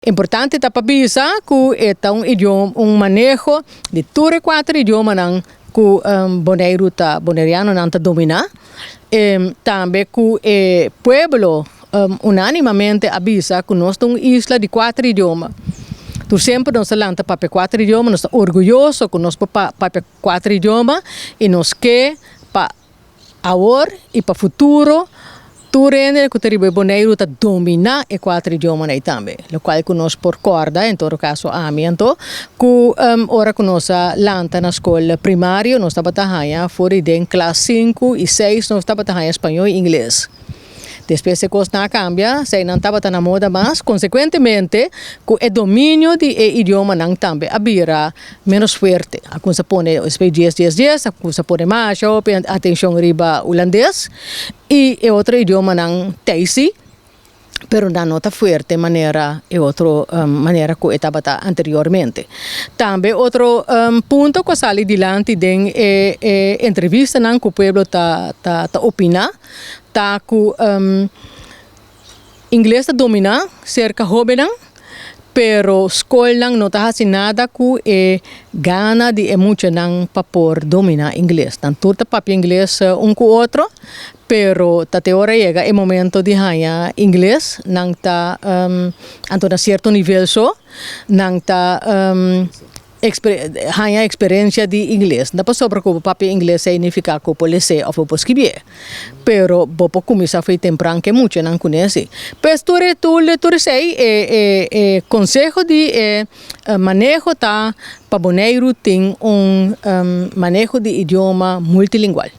Importante ta pa bisa ku e ta un idioma, un maneho di tur e kuater idiomanan ku Boneiru ta, bonerianonan ta dominá. Tambe ku e pueblo unánimamente a bisa ku nos ta un isla di kuater idioma. Tur semper nos ta lanta papia kuater idioma, nos ta orguyoso ku nos por papia kuater idioma i nos ke pa awor i pa futuro tur hende ku ta riba e Boneiru ta dominá e kuater idiomanan ei tambe. Lokual ku nos por kòrda, en todo kaso ami anto, ku ora ku nos a lanta na skol primario nos tabata haña for di den klas sinku i seis nos tabata haña spañó i ingles. Despues e kosnan a kambia, eseinan tabata na moda mas, konsekuentemente ku e dominio di e idiomanan tambe a bira ménos fuerte. A kuminsá pone espe dies dies dies, a kuminsá pone masha hopi atenshon riba hulandes i e otro idiomanan tei si, pero nan no ta fuerte manera e otro manera ku e tabata anteriormente. Tambe otro punto ku a sali dilanti den e e entrevistanan ku pueblo ta ta opiná ta ku ingles ta dominá serka hóbennan, pero skolnan no ta hasi nada ku e gana di e muchanan pa por dominá ingles. Nan tur ta papia ingles un ku otro, pero ta te ora yega e momento di haña ingles, nan ta anto na sierto nivel so, nan ta haña eksperensia di ingles. No pasobra ku bo papia ingles signifiká ku bo por les'é òf bo por skibié, pero bo por kuminsá for di tempran ku e muchanan kuné si. Pues tur e tur tur esei e e e konseho di e maneho ta pa Boneiru tin un maneho di idioma multilingual.